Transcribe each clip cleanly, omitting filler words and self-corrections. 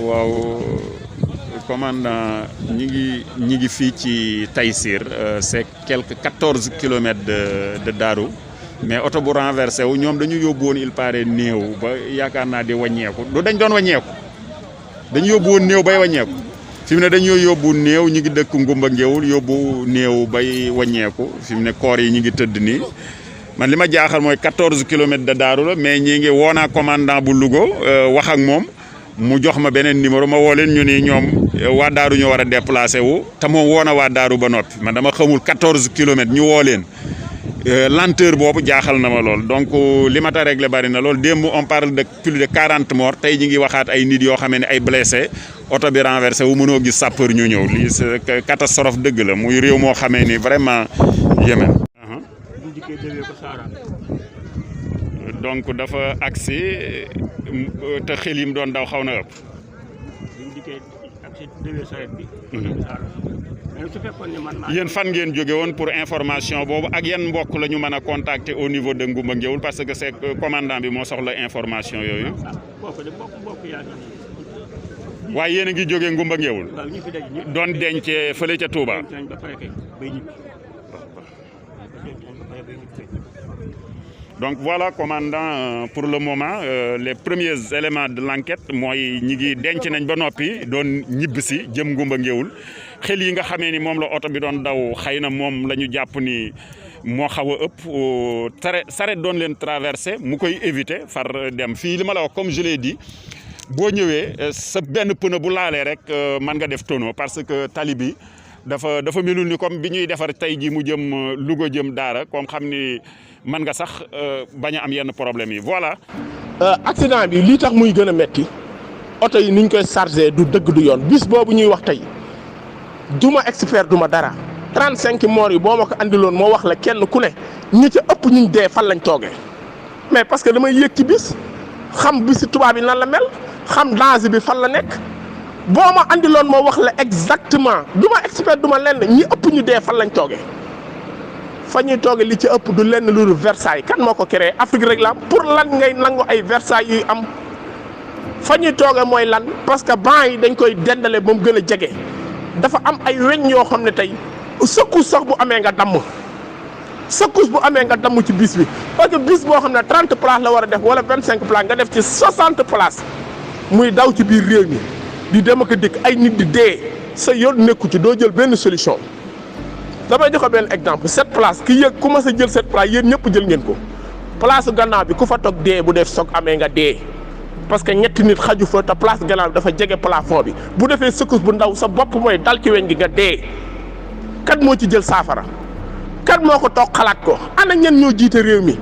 waaw commandant ñi ngi fii ci Taïsir c'est quelque 14 kilomètres de Darou mais oto bu renversé wu ñoom dañu yóbbu woon il paraît néew ba yaakaar naa di wàññeeku du dañ doon wàññeeku dañu yóbbu woon néew bay wàññeeku fi mu ne dañoo yóbbu néew ñu ngi dëkk Ngumba Ngéwul yóbbu néew bay wàññeeku fi mu ne koor yi ñu ngi tëdd nii man li ma jaaxal mooy 14 kilomètres de Darou la mais ñi ngi woonaa commandant bu Louga wax ak moom mu jox ma beneen numéro ma woo leen ñu ni ñoom waa Darou ñu war a déplacé wu te moom woona waa Darou ba noppi man dama xamul 14 kilomètres ñu woo leen lenteur boobu jaaxal na ma lool donc li ma ta réglé bari na lool démb on parle de plus de 40 morts tey ñi ngi waxaat ay nit yoo xamee ne ay blessé oto bi renversé wu mënoo gis sapeur ñu ñëw lii c'est catastrophe dëgg la muy réew moo xamee ni vraiment Yémen. donc dafa agsi te xel yi mu doon daw xaw na ëpp. yéen fan ngeen jóge woon pour information boobu ak yan mbokk la ñu mën a contacter au niveau de Ngumba Ngéwul parce que c'est commandant bi moo soxla information yooyu. waaye yéen a ngi jóge Ngumba Ngéwul doon dencee fële ca Touba. donc voilà commandant pour le moment les premiers éléments de l'enquête mooy ñi ngi denc nañ ba noppi doon ñibb si jëm Ngumba Ngéwul xel yi nga xamee ni moom la oto bi doon daw xëy na moom la ñu jàpp ni moo xaw a ëpp saret doon leen traversé mu koy éviter far dem fii li ma la wax comme je l'ai dit boo ñëwee sa benn pneu bu laalee rek mën nga def tonneau parce que tali bi dafa melul ni comme bi ñuy defar tey ji mu jëm Louga jëm Daara comme xam ni mën nga sax bañ a am yenn problème yi voilà. accident bi lii tax muy gën a metti oto yi niñ koy chargé du dëgg du yoon bis boobu ñuy wax tey duma expert duma dara 35 morts yi boo ma ko andiloon moo wax la kenn ku ne ñi ca ëpp ñu dee fan lañ toogee mais parce que damay yéeg ci bis xam bisi tubaab yi nan la mel xam danger bi fan la nekk boo ma andiloon moo wax la exactement duma expert duma lenn ñi ëpp ñu dee fan lañ toogee. fa ñuy tooge li ci ëpp du lenn lu Versailles kan moo ko créé Afrique rek la pour lan ngay nangu ay Versailles yuy am fa ñuy tooge mooy lan parce que banc yi dañ koy dendale ba mu gën a jege dafa am ay weñ yoo xam ne tey secousse sax bu amee nga damm secousse bu amee nga damm ci bis bi parce que bis boo xam ne 30 places la war a def wala 25 places nga def ci 60 places muy daw ci biir réew mi di dem ak dikk ay nit di dee sa yoon nekku ci doo jël benn solution. damay joxe benn exemple cette place ki yëg ku ma sa jël cette place yéen ñëpp jël ngeen ko place gannaaw bi ku fa toog dee bu def soog amee nga dee parce que ñetti nit xaju fa te place gannaaw bi dafa jege plafond bi bu defee secousse bu ndaw sa bopp mooy dal ci weñ gi nga dee kat moo ci jël saafara kat moo ko toog xalaat ko ana ñen ñoo jiite réew mi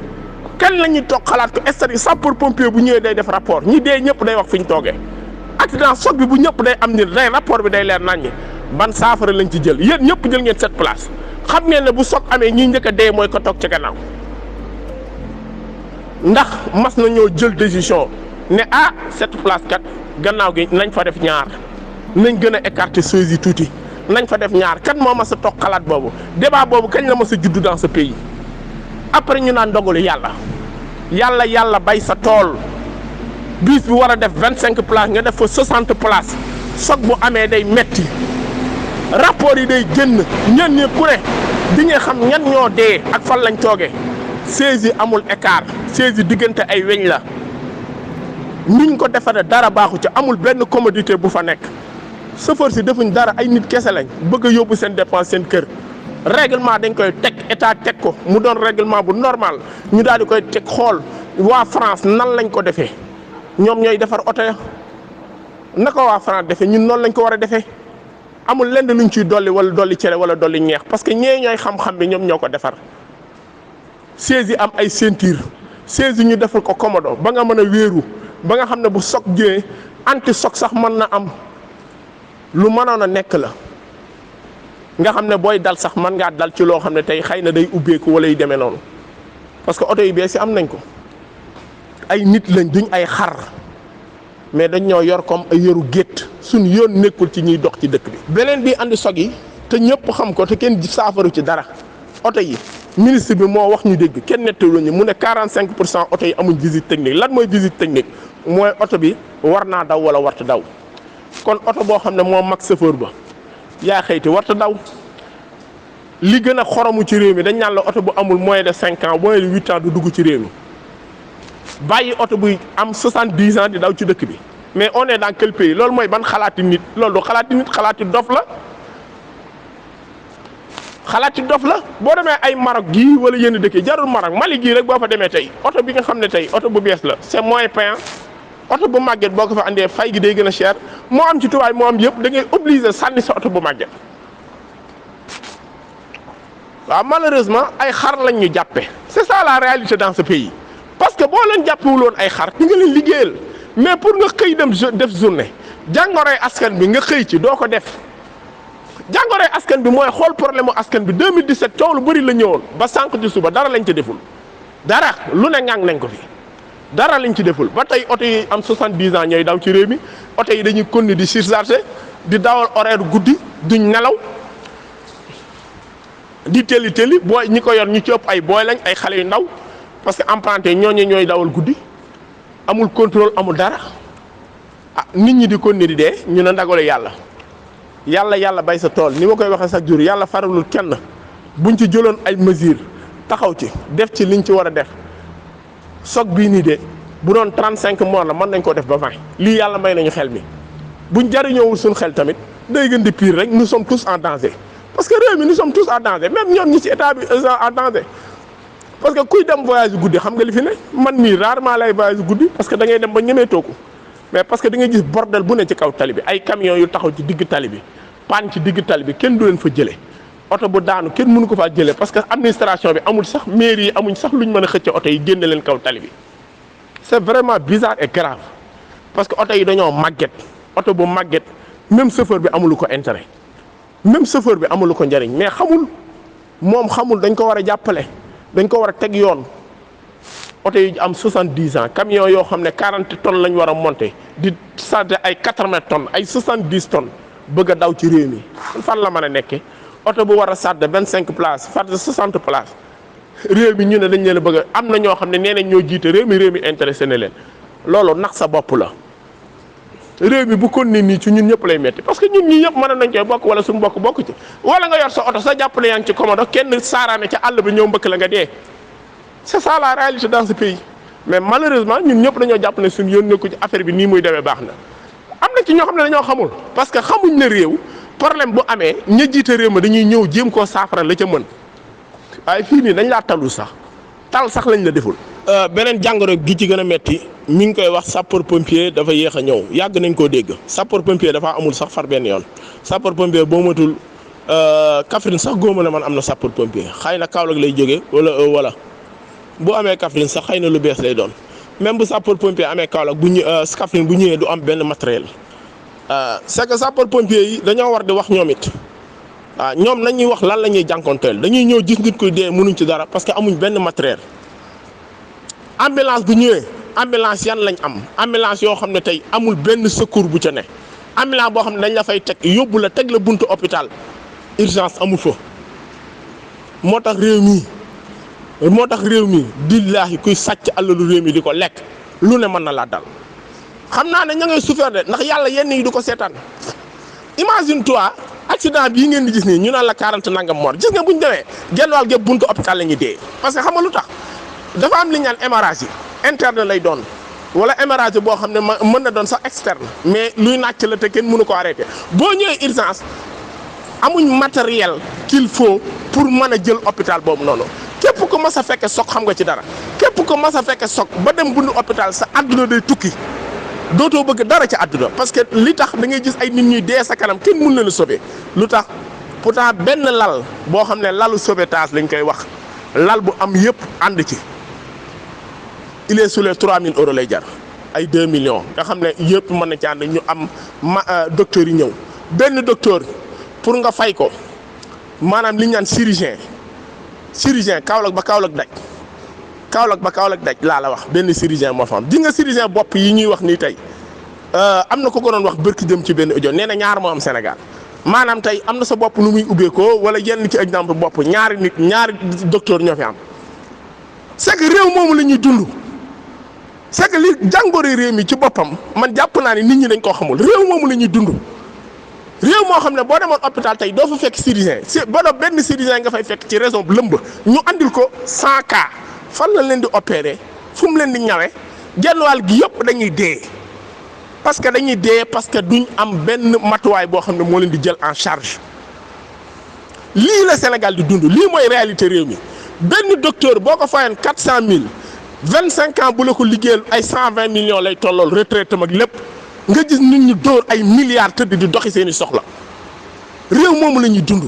kan la ñuy toog xalaat ko c'est-à-dire sapeur pompier bu ñëwee day def rapport ñi dee ñëpp day wax fi ñu toogee accident choc bi bu ñëpp day am ni day rapport bi day leer naññi ban saafara lañ ci jël yéen ñëpp jël ngeen cette place xam ngeen ne bu soog amee ñi njëkk a dee mooy ko toog ca gannaaw ndax mas na ñoo jël décision ne cette place kat gannaaw gi nañ fa def ñaar nañ gën a écarter choses yi tuuti nañ fa def ñaar kat moo mas a toog xalaat boobu débat boobu kañ la mas a juddu dans ce pays après ñu naan ndogalu yàlla bay sa tool bis bi war a def 25 places nga def fa 60 places soog bu amee day metti rapport yi day génn ñen ñi ku ne di nga xam ñan ñoo dee ak fan lañ toogee saisi amul écart saisi diggante ay weñ la niñ ko defaree dara baaxu ci amul benn commodité bu fa nekk chauffeur si defuñ dara ay nit kese lañ bëgg a yóbbu seen dépense seen kër règlement dañ koy teg état teg ko mu doon règlement bu normal ñu daal di koy teg xool waa France nan lañ ko defee ñoom ñooy defar oto ya naka waa France defee ñun noonu lañ ko war a defee amul lenn luñ ciy dolli wala dolli cere wala dolli ñeex parce que ñee ñooy xam-xam bi ñoom ñoo ko defar siège yi am ay ceinture siège yi ñu defal ko commodo ba nga mën a wéeru ba nga xam ne bu choc jëlee anti choc sax mën na am lu mënoon a nekk la nga xam ne booy dal sax mën ngaa dal ci loo xam ne tey xëy na day ubbeeku wala yu demee noonu parce que oto yu bees yi am nañ ko ay nit lañ duñ ay xar mais dañ ñoo yor comme ay yoru gétt suñ yoon nekkul ci ñuy dox ci dëkk bi. beneen bi andi choc yi te ñëpp xam ko te kenn saafaru ci dara oto yi ministre bi moo wax ñu dégg kenn nettalu ñu mu ne 45% oto yi amuñ visite technique. Lan mooy visite technique mooy oto bi war naa daw wala warta daw kon oto boo xam ne moo mag chauffeur ba yaa xëyti warta daw. Li gën a xoromu ci réew mi dañ naan la oto bu amul moins de 5 ans moins de 8 ans du dugg ci réew mi bàyyi oto buy am 70 ans di daw ci dëkk bi mais on est dans quel pays loolu mooy ban xalaati nit loolu du xalaati nit xalaati dof la. xalaati dof la boo demee ay Maroc gii wala yenn dëkk yi jarul Maroc Mali gii rek boo fa demee tey oto bi nga xam ne tey oto bu bees la c'est moins payant oto bu màgget boo ko fa andee fay gi day gën a cher moo am ci tubaab moo am yëpp da ngay obligé sànni sa oto bu màgget. waaw malheureusement ay xar lañ ñu jàppe c'est ça la réalité dans ce pays parce que boo leen jàppewul woon ay xar di nga leen liggéeyal mais pour nga xëy dem def journée jàngoroy askan bi nga xëy ci doo ko def. jàngoroy askan bi mooy xool problème mu askan bi 2017 coow lu bëri la ñëwoon ba sànq ci suba dara lañ ci deful dara lu ne ngang nañ ko fi dara lañ ci deful ba tey oto yi am 70 ans ñooy daw ci réew mi oto yi dañuy continuer di surcharger di dawal horaire guddi duñ nelaw di tëli booy ñi ko yor ñu ci ëpp ay booy lañ ay xale yu ndaw parce que emprunté ñooñu ñooy dawal guddi amul contrôle amul dara ah nit ñi di continuer di dee ñu ne ndagale yàlla bay sa tool ni ma koy waxee chaque jour yàlla faralul kenn buñ ci jëloon ay mesures taxaw ci def ci liñ ci war a def soog bii nii de bu doon 35 morts la mën nañ ko def ba 20 lii yàlla may nañu xel mi buñ jariñoowul suñ xel tamit day gën di pire rek nous sommes tous en danger parce que réew mi nous sommes tous en danger même ñoom ñi ci état bi en danger parce que kuy dem voyage guddi xam nga li fi ne man mii rarement lay voyage guddi parce que da ngay dem ba ñemee tooku mais parce que da ngay gis bordel bu ne ci kaw tali bi ay camions yu taxaw ci digg tali bi panne ci digg tali bi kenn du leen fa jëlee oto bu daanu kenn mënu ko faa jëlee parce que administration bi amul sax mairie yi amuñ sax luñ mën a xëcc oto yi génne leen kaw tali bi c'est vraiment bizarre et grave parce que oto yi dañoo màgget oto bu màgget même chauffeur bi amulu ko intérêt même chauffeur bi amulu ko njariñ mais xamul dañ ko war a jàppale dañ ko war a teg yoon. oto yi am 70 ans camion yoo xam ne 40 tonnes lañ war a monter di charger ay 80 tonnes ay 70 tonnes bëgg a daw ci réew mi fan la mën a nekkee oto bu war a charger 25 places charger 60 places réew mi ñu ne dañ leen a bëgg a am na ñoo xam ne nee nañ ñoo jiite réew mi intéressé na leen loolu nax sa bopp la. réew mi bu kon ne nii ci ñun ñëpp lay metti parce que ñun ñii ñëpp mën nañ cee bokk wala suñu bokk ci wala nga yor sa oto sa jàppale yaa ngi ci commode kenn saaraane ca àll bi ñëw mbëkk la nga dee. C'est ça la réalité dans ce pays mais malheureusement ñun ñëpp dañoo jàpp ne suñu yoon nekku ci affaire bi nii muy demee baax na am na ci ñoo xam ne dañoo xamul parce que xamuñ ne réew problème bu amee ña jiite réew ma dañuy ñëw jéem koo saafara la ca mën waaye fii nii dañ laa talul sax tal sax lañ la deful. beneen jàngoro gi ci gën a metti mi ngi koy wax sapeur pompier dafa yéex a ñëw yàgg nañ koo dégg sapeur pompier dafa amul sax far benn yoon sapeur pompier boo matul Kaffrine sax góoma na man am na sapeur pompier xëy na Kaolack lay jógee wala. bu amee Kaffrine sax xëy na lu bees lay doon même bu sapeur pompier amee Kaolack Kaffrine bu ñëwee du am benn matériel c'est que sapeur pompier yi dañoo war di wax ñoom it waaw ñoom nañuy wax lan la ñuy jànkonteel dañuy ñëw gis nit koy dee mënuñ ci dara parce que amuñ benn matériel. ambulance bu ñëwee ambulance yan lañ am ambulance yoo xam ne tey amul benn secours bu ca ne ambulance boo xam ne dañ la fay teg yóbbu la teg la buntu hôpital urgence amu fa moo tax réew mi billaahi kuy sàcc alalu réew mi di ko lekk lu ne mën na laa dal xam naa ne ña ngay souffrir de ndax yàlla yenn yi du ko seetaan imagine toi accident bii ngeen di gis nii ñu naan la 40 nangam mort gis nga bu ñu demee genn wàll gépp buntu hôpital la ñuy dee parce que xam nga lu tax dafa am li ñu naan hémorragie interne lay doon wala hémorragie boo xam ne mën na doon sax externe mais luy nàcc la te kenn mënu ko arrêté boo ñëwee urgence amuñ matériel qu'il faut pour mën a jël hôpital boobu noonu. képp ko mas a fekke soog xam nga ci dara képp ko mas a fekke soog ba dem bundu hôpital sa àdduna day tukki dootoo bëgg dara ci àdduna parce que li tax da ngay gis ay nit ñuy dee sa kanam kenn mën leen a sauver lu tax pourtant benn lal boo xam ne lalu sauvetage lañ koy wax lal bu am yëpp ànd ci il est sur les 3000 euros lay jar ay 2 millions nga xam ne yëpp mën na ci ànd ñu am docteur yi ñëw benn docteur pour nga fay ko maanaam li ñu naan chirurgien Kaolack ba Kaolack daj laa la wax benn chirurgien moo fa am di nga chirurgien bopp yi ñuy wax nii tey am na ko doon wax bërki jëm ci benn audio nee na ñaar moo am Sénégal maanaam tey am na sa bopp nu muy ubbeekoo wala yenn ci exemple bopp ñaari docteur ñoo fi am c'est que réew moomu la ñuy dund c'est que li jàngoro réew mi ci boppam man jàpp naa ne nit ñi dañ koo xamul réew moomu la ñuy dund réew moo xam ne boo demoon hôpital tey doo fa fekk chirurgien boo doon benn chirurgien nga fay fekk ci raison lëmb ñu andil ko 100 cas fan la leen di opérer fu mu leen di ñawe genn wàll gi yëpp dañuy dee parce que duñ am benn matuwaay boo xam ne moo leen di jël en charge lii la Sénégal di dund lii mooy réalité réew mi benn docteur boo ko fayoon 400000 25 ans bu la ko liggéeyal ay 120 millions lay tollool retraite ak lépp nga gis nit ñi dóor ay milliards tëdd di doxi seeni soxla réew moomu la ñuy dund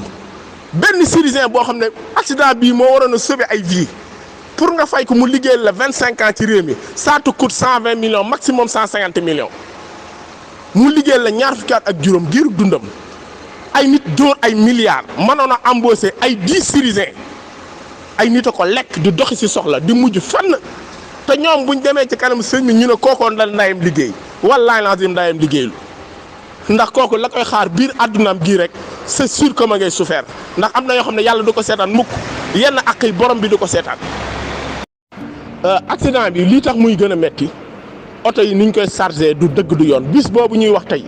benn chirurgien boo xam ne accident bii moo waroon a sauver ay vie pour nga fay ko mu liggéeyal la 25 ans ci réew mi ça te coûte 120 millions maximum 150 millions mu liggéeyal la ñaar fukki at ak juróom giiru dundam ay nit dóor ay milliards mënoon a embaucher ay 10 chirurgiens ay nit a ko lekk di doxi si soxla di mujj fenn te ñoom buñ demee ci kanam sëñ bi ñu ne kookoon la ndayam liggéey wallaahi lazim ndayam liggéeylu ndax kooku la koy xaar biir àddunaam gii rek c'est sûr que ma ngay souffert ndax am na yoo xam ne yàlla du ko seetaan mukk yenn ak yi borom bi du ko seetaan. Accident bi lii tax muy gën a metti oto yi niñ koy chargé du dëgg du yoon bis boobu ñuy wax tey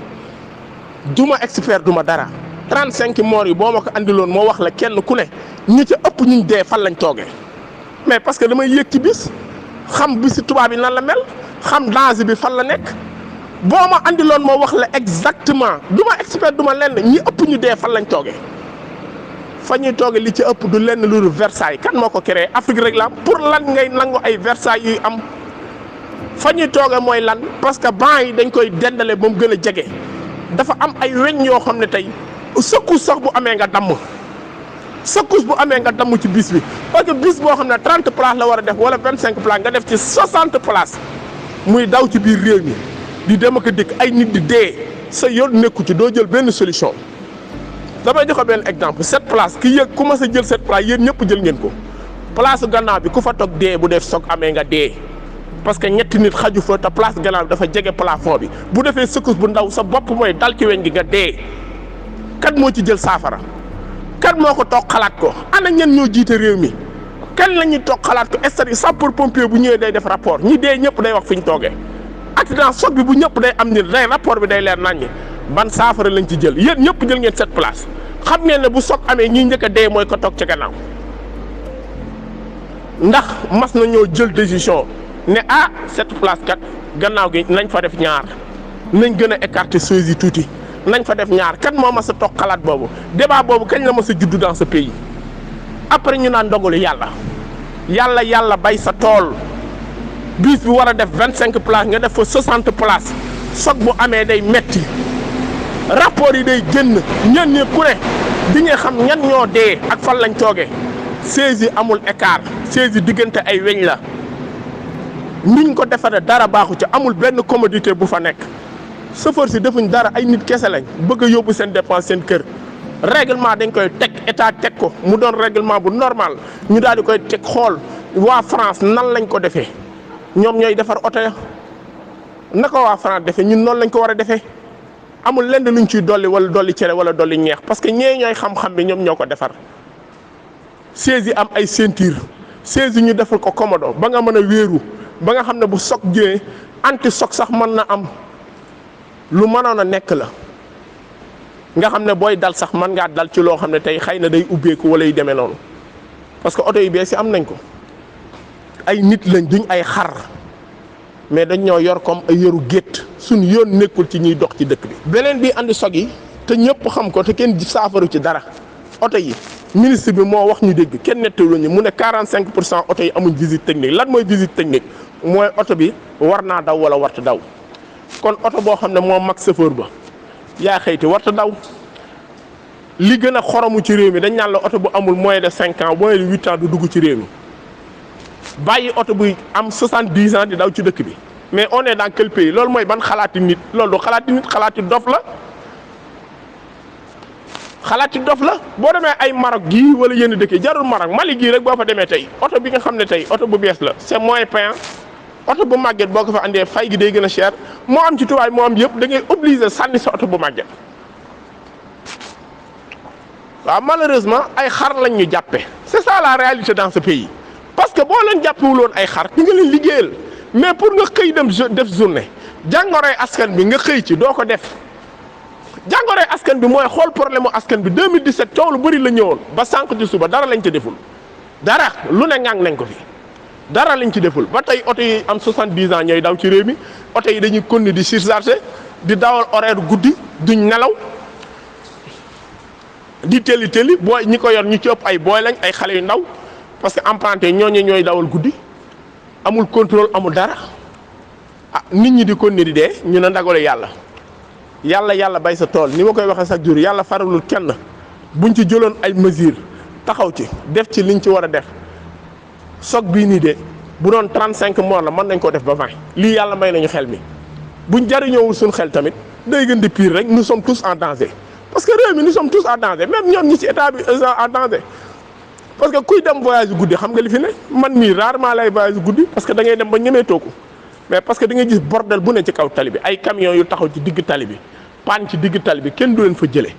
du ma expert du ma dara 35 morts yi boo ma ko andiloon moo wax la kenn ku ne ñi ca ëpp ñu dee fan lañ toogee mais parce que damay yéeg ci bis xam bisi tubaab yi nan la mel xam danger bi fan la nekk boo ma andiloon moo wax la exactement du ma expert du ma lenn ñi ëpp ñu dee fan lañ toogee fa ñuy toogee li ci ëpp du lenn lu Versailles kan moo ko créé Afrique rek la pour lan ngay nangu ay Versailles yuy am fa ñuy toogee mooy lan parce que banc yi dañ koy dendale ba mu gën a jege dafa am ay weñ yoo xam ne tey secousse sax bu amee nga damm secousse bu amee nga damm ci bis bi parce que bis boo xam ne 30 places la war a def wala 25 places nga def ci 60 places muy daw ci biir réew mi di dem ak a dikk ay nit di dee sa yoon nekku ci doo jël benn solution. damay joxe benn exemple 7 places ki yëg ku ma sa jël 7 places yéen ñëpp jël ngeen ko place gannaaw bi ku fa toog dee bu def soog amee nga dee parce que ñetti nit xaju fa te place gannaaw bi dafa jege plafond bi bu defee secousse bu ndaw sa bopp mooy dal ci weñ gi nga dee kan moo ci jël saafara kan moo ko toog xalaat ko ana ñen ñoo jiite réew mi kan la ñuy toog xalaat ko est-ce que sapeur pompier bu ñëwee day def rapport ñi dee ñëpp day wax fi ñu toogee accident choc bi bu ñëpp day am ni day rapport bi day leer naññi ban saafara lañ ci jël yéen ñëpp jël ngeen 7 places xam ngeen ne bu choc amee ñi njëkk a dee mooy ko toog ci gannaaw ndax mas na ñoo jël décision ne 7 places kat gannaaw gi nañ fa def ñaar nañ gën a écarter choses yi tuuti nañ fa def ñaar kan moo mas a toog xalaat boobu débat boobu kañ la mas a juddu dans ce pays après ñu naan ndogalu yàlla bay sa tool bis bi war a def 25 places nga def fa 60 places choc bu amee day metti rapport yi day génn ñen ñi ku ne di nga xam ñan ñoo dee ak fan lañ toogee siège yi amul écart siège yi diggante ay weñ la niñ ko defaree dara baaxu ci amul benn commodité bu fa nekk chauffeur si defuñ dara ay nit kese lañ bëgg a yóbbu seen dépense seen kër règlement dañ koy teg état teg ko mu doon règlement bu normal ñu daal di koy teg xool waa France nan lañ ko defee ñoom ñooy defar oto ya naka waa France defee ñun noonu lañ ko war a defee amul lenn luñ ciy dolli wala dolli cere wala dolli ñeex parce que ñee ñooy xam-xam bi ñoom ñoo ko defar siège yi am ay ceinture siège yi ñu defal ko commodo ba nga mën a wéeru ba nga xam ne bu choc jëlee anti choc sax mën na am lu mënoon a nekk la nga xam ne booy dal sax mën ngaa dal ci loo xam ne tey xëy na day ubbeeku wala yu demee noonu parce que oto yu bees yi am nañ ko ay nit lañ duñ ay xar mais dañ ñoo yor comme ay yëru gétt suñ yoon nekkul ci ñuy dox ci dëkk bi. beneen bi andi choc yi te ñëpp xam ko te kenn saafaru ci dara oto yi ministre bi moo wax ñu dégg kenn nettalu ñu mu ne 45% oto yi amuñ visite technique lan mooy visite technique mooy oto bi war naa daw wala warta daw kon oto boo xam ne moo mag chauffeur ba yaa xëyti warta daw li gën a xoromu ci réew mi dañ naan la oto bu amul moins de 5 ans moins de 8 ans du dugg ci réew mi bàyyi oto buy am 70 ans di daw ci dëkk bi mais on est dans quel pays loolu mooy ban xalaati nit loolu du xalaati nit xalaati dof la boo demee ay Maroc gii wala yenn dëkk yi jarul Maroc Mali gii rek boo fa demee tey oto bi nga xam ne tey oto bu bees la c'est moins payant oto bu màgget boo ko fa andee fay gi day gën a cher moo am ci tubaab moo am yëpp da ngay obligé sànni sa oto bu màgget waaw malheureusement ay xar lañ ñu jàppe c'est ça la réalité dans ce pays parce que boo leen jàppewul woon ay xar di nga leen liggéeyal mais pour nga xëy dem def journée jàngoroy askan bi nga xëy ci doo ko def jàngoroy askan bi mooy xool problème mu askan bi 2017 coow lu bëri la ñëwoon ba sànq ci suba dara lañ ci deful dara lu ne ngang nañ ko fi dara lañ ci deful ba tey oto yi am 70 ans ñooy daw ci réew mi oto yi dañuy continuer di surcharger di dawal horaire guddi duñ nelaw di tëli booy ñi ko yor ñu ci ëpp ay booy lañ ay xale yu ndaw parce que emprunté ñooñu ñooy dawal guddi amul contrôle amul dara ah nit ñi di continuer di dee ñu ne ndagale yàlla bay sa tool ni ma koy waxee chaque jour yàlla faralul kenn buñ ci jëloon ay mesures taxaw ci def ci liñ ci war a def choc bii nii de bu doon 35 morts la mën nañ ko def ba 20 lii yàlla may nañu xel mi buñ jariñoowul suñu xel tamit day gën di pire rek nous sommes tous en danger parce que réew mi nous sommes tous en danger même ñoom ñi ci état bi en danger parce que kuy dem voyage guddi xam nga li fi ne man mii rarement lay voyage guddi parce que da ngay dem ba ñemee tooku mais parce que da ngay gis bordel bu ne ci kaw tali bi ay camions yu taxaw ci digg tali bi panne ci digg tali bi kenn du leen fa jëlee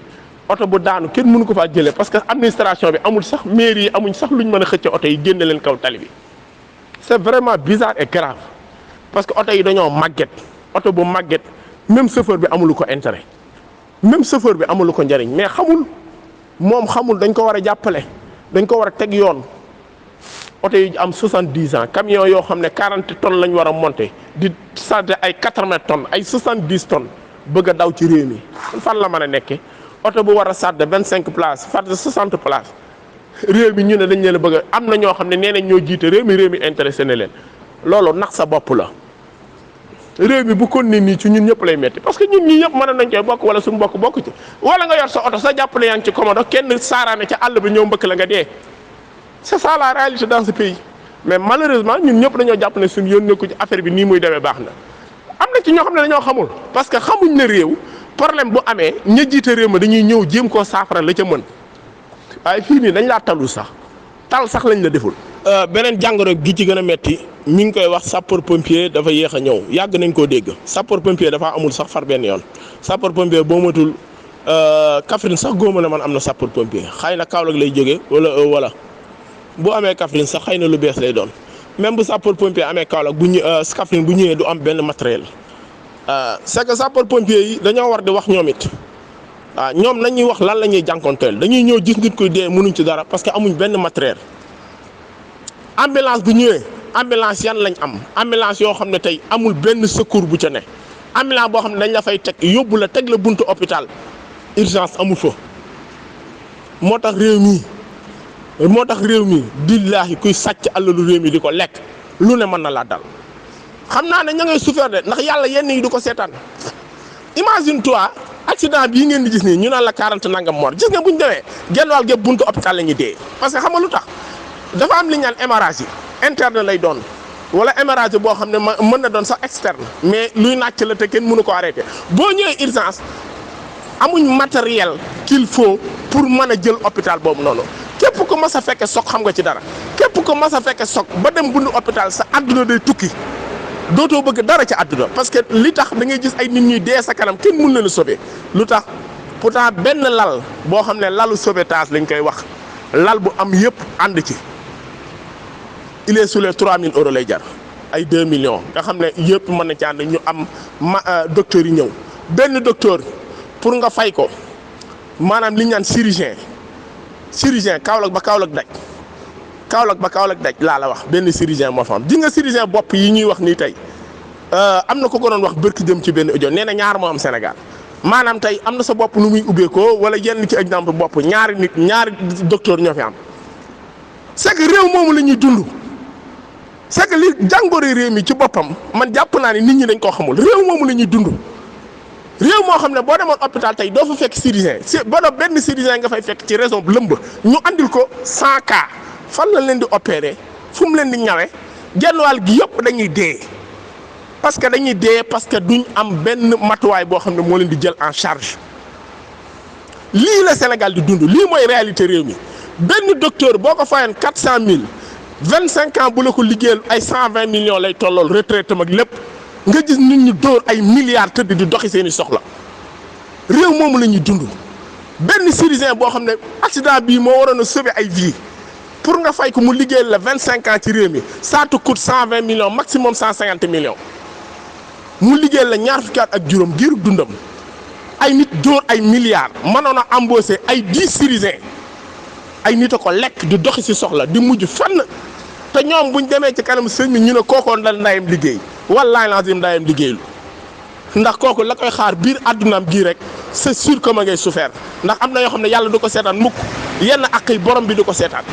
oto bu daanu kenn mënu ko faa jëlee parce que administration bi amul sax mairie yi amuñ sax luñ mën a xëcc oto yi génne leen kaw tali bi c'est vraiment bizarre et grave parce que oto yi dañoo màgget oto bu màgget même chauffeur bi amulu ko intérêt même chauffeur bi amulu ko njariñ mais xamul dañ ko war a jàppale dañ ko war a teg yoon oto yi am 70 ans camion yoo xam ne 40 tonnes lañ war a monter di charger ay 80 tonnes ay 70 tonnes bëgg a daw ci réew mi fan la mën a nekkee oto bu war a charger 25 places charger 60 places réew mi ñu ne dañ leen a bëgg am na ñoo xam ne nee nañ ñoo jiite réew mi intéressé na leen loolu nax sa bopp la réew mi bu kon nii ci ñun ñëpp lay metti parce que ñun ñii ñëpp mën nañ koy bokk wala suñu bokk ci wala nga yor sa oto sa jàppale yaa ngi ci commode kenn saaraane ca àll bi ñëw mbëkk la nga dee c'est ça la réalité dans ce pays mais malheureusement ñun ñëpp dañoo jàpp ne suñu yoon nekku ci affaire bi nii muy demee baax na am na ci ñoo xam ne dañoo xamul parce que xamuñ ne réew problème bu amee ña jiite réew ma dañuy ñëw jéem koo saafara la ca mën waaye fii nii dañ laa talul sax tal sax lañ la deful. beneen jàngoro gi ci gën a metti mi ngi koy wax sapeur pompier dafa yéex a ñëw yàgg nañ koo dégg sapeur pompier dafa amul sax far benn yoon sapeur pompier boo matul Kaffrine sax góoma la man am na sapeur pompier xëy na Kaolack lay jógee wala bu amee Kaffrine sax xëy na lu bees lay doon même bu sapeur pompier amee Kaolack Kaffrine bu ñëwee du am benn matériel c'est que sapeur pompier yi dañoo war di wax ñoom it waaw ñoom nañuy wax lan la ñuy jànkonteel dañuy ñëw gis nit koy dee mënuñ ci dara parce que amuñ benn matériel. ambulance bu ñëwee ambulance yan lañ am ambulance yoo xam ne tey amul benn secours bu ca ne ambulance boo xam ne dañ la fay teg yóbbu la teg la buntu hôpital urgence amul fa moo tax réew mi billaahi kuy sàcc alalu réew mi di ko lekk lu ne mën na laa dal xam naa ne ña ngay souffrir de ndax yàlla yenn yi du ko seetaan imagine toi accident bii ngeen di gis nii ñu naan la 40 nangam mort gis nga bu ñu demee genn wàll gépp buntu hôpital la ñuy dee parce que xam nga lu tax dafa am li ñu naan hémorragie interne lay doon wala hémorragie boo xam ne mën na doon sax externe mais luy nàcc la te kenn mënu ko arrêté boo ñëwee urgence amuñ matériel qu'il faut pour mën a jël hôpital boobu noonu képp ko mas a fekke soog xam nga ci dara képp ko mas a fekke soog ba dem bundu hôpital sa àdduna day tukki dootoo bëgg dara ci àdduna parce que li tax da ngay gis ay nit ñuy dee sa kanam kenn mën leen a sauver lu tax pourtant benn lal boo xam ne lalu sauvetage lañ koy wax lal bu am yëpp ànd ci il est sur les 3000 euros lay jar ay 2 millions nga xam ne yëpp mën na ci ànd ñu am docteur yi ñëw benn docteur pour nga fay ko maanaam li ñu naan chirurgien Kaolack ba Kaolack daj laa la wax benn chirurgien moo fa am di nga chirurgien bopp yi ñuy wax nii tey am na ko doon wax bërki jëm ci benn audio nee na ñaar moo am Sénégal maanaam tey am na sa bopp nu muy ubbeekoo wala yenn ci exemple bopp ñaari docteur ñoo fi am c'est que réew moomu la ñuy dund c'est que li jàngoro réew mi ci boppam man jàpp naa ne nit ñi dañ koo xamul réew moomu la ñuy dund réew moo xam ne boo demoon hôpital tey doo fa fekk chirurgien boo doon benn chirurgien nga fay fekk ci raison lëmb ñu andil ko 100 cas fan la leen di opérer fu mu leen di ñawee genn wàll gi yëpp dañuy dee parce que duñ am benn matuwaay boo xam ne moo leen di jël en charge lii la Sénégal di dund lii mooy réalité réew mi benn docteur boo ko fayoon 400000 25 ans bu la ko liggéeyal ay 120 millions lay tollool retraite ak lépp nga gis nit ñi dóor ay milliards tëdd di doxi seeni soxla réew moomu la ñuy dund benn Syrisien boo xam ne accident bii moo waroon a sauver ay vie pour nga fay ko mu liggéey la 25 ans ci réew mi ça te coûte 120 millions maximum 150 millions mu liggéey la ñaar fukki at ak juróom giiru dundam ay nit dóor ay milliards mënoon a embaucher ay 10 Syriens ay nit a ko lekk di doxi ci soxla di mujj fenn te ñoom buñ demee ci kanam sëñ bi ñu ne kookoon la ndayam liggéey wallaahi lazim ndayam liggéeylu ndax kooku la koy xaar biir addunaam gii rek c'est sûr que ma ngay souffert ndax am na yoo xam ne yàlla du ko seetaan mukk yenn ak yi borom bi du ko seetaan